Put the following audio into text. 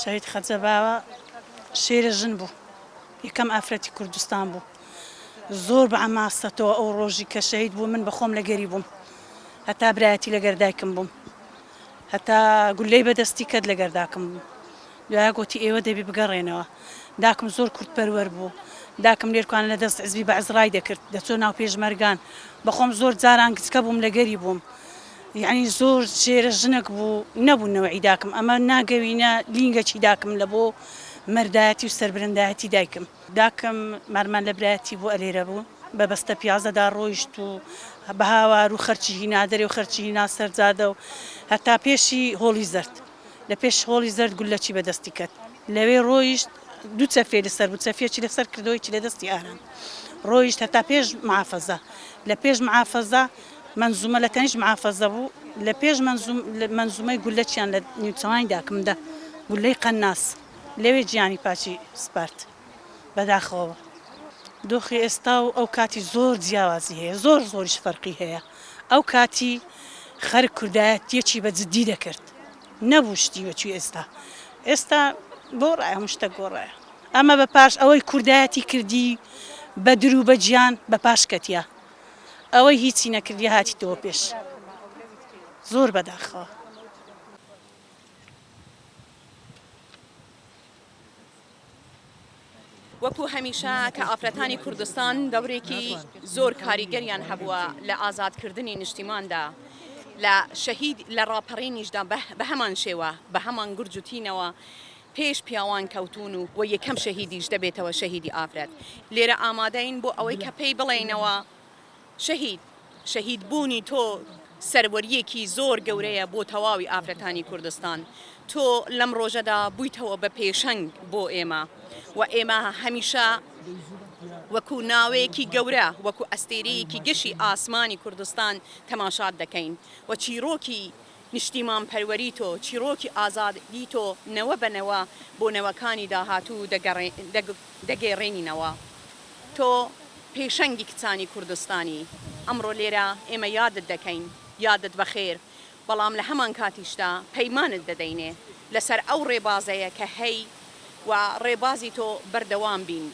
شەهید خەجە باوە شێرە ژن بوو یەکەم ئافرەتی کوردستان بوو زۆر بە عەماسەتەوە ئەو ڕۆژی کە شەهید بوو من بەخۆم لەگەری بووم هەتا برایەتی لەگەر دایکم بووم هەتا گولەی بەدەستی کەت لەگەر داکم بووم دوایە گۆتی ئێوە دەبی بگەڕێنەوە. داکم زۆر کوردپەروەر بوو. داکم لێرکوانە لە دەست حزبی بەعس ڕای دەکرد. دەچۆ ناو پێشمەرگان. بە خۆم زۆر جاران گچکە بووم لەگەری بووم. یەعنی زۆر شێرە ژنەک بوو. نەبوو نەوعی داکم. ئەمە ناگەوینە لینگەکی داکم لە بۆ مەردایەتی و سەربرندایەتی دایکم. داکم مارمان لە برایەتی بوو ئەلێرە بوو. بە بەستە پیازەدا ڕۆیشت و بە هاوار و خەرچی هینا دەرێ و خەرچی هینا سەر جادە و هەتا پێشی هۆڵی زەرد. لە پێش هۆڵی زەرد گوللەچی بە دەستی کەت. لەوێ ڕۆیشت دوو چەفیەی لە سەر بوو، چەفیەکی لە سەر کردەوە یەکی لە دەستی ئارام. ڕۆیشت هەتا پێش معافەزە. لە پێش معافەزە مەنزومە لە تەنیشت معافەزە بوو، لە پێش مەنزومەی گوللەچیان لە نیوچەوانی داکم دا. گوللەی قەنناس. لەوێ گیانی پاکی سپارد. بەداخەوە. دۆخی ئێستا و ئەو کاتی زۆر جیاوازی هەیە، زۆر زۆریش فەرقی هەیە. ئەو کاتی خەرک کوردایەتیەکی بە جدی دەکرد نەبوو شتی وەکی ئێستا. ئێستا گۆڕایە هەموو شتەک گۆڕایە. ئەمە بە پاش ئەوەی کوردایەتی کردی بە درو بە گیان بە پاش کەتیە. ئەوەی هیچی نەکردیە هاتیتەوە پێش. زۆر بەداخەوە. وەکو هەمیشە کە ئافرەتانی کوردستان دەورێکی زۆر کاریگەریان هەبووە لە ئازادکردنی نیشتیماندا لە شەهید لە ڕاپەڕینیشدا بە هەمان شێوە بە هەمان گورج و تینەوە پێش پیاوان کەوتوون و و یەکەم شەهیدیش دەبێتەوە شەهیدی ئافرەت لێرە ئامادەین بۆ ئەوەی کە پێی بڵێینەوە شەهید، شەهید بوونی تۆ سەروەرییەکی زۆر گەورەیە بۆ تەواوی ئافرەتانی کوردستان، تۆ لەم ڕۆژەدا بوویتەوە بە پێشەنگ بۆ ئێمە و ئێمە هەمیشە وەکو ناوێکی گەورە، وەکو ئەستێرەیەکی گەشی ئاسمانی کوردستان تەماشات دەکەین و چیڕۆکی نیشتیمانپەروەری تۆ، چیڕۆکی ئازادی تۆ نەوە بە نەوە بۆ نەوەکانی داهاتوو دەگێڕێنینەوە. تۆ پێشەنگی کچانی کوردستانی، ئەمڕۆ لێرە ئێمە یادت دەکەین، یادت بەخێر، بەڵام لە هەمانکاتیشدا پەیمانت دەدەینێ لەسەر ئەو ڕێبازەیە کە هەی و ڕێبازی تۆ بەردەوام بین.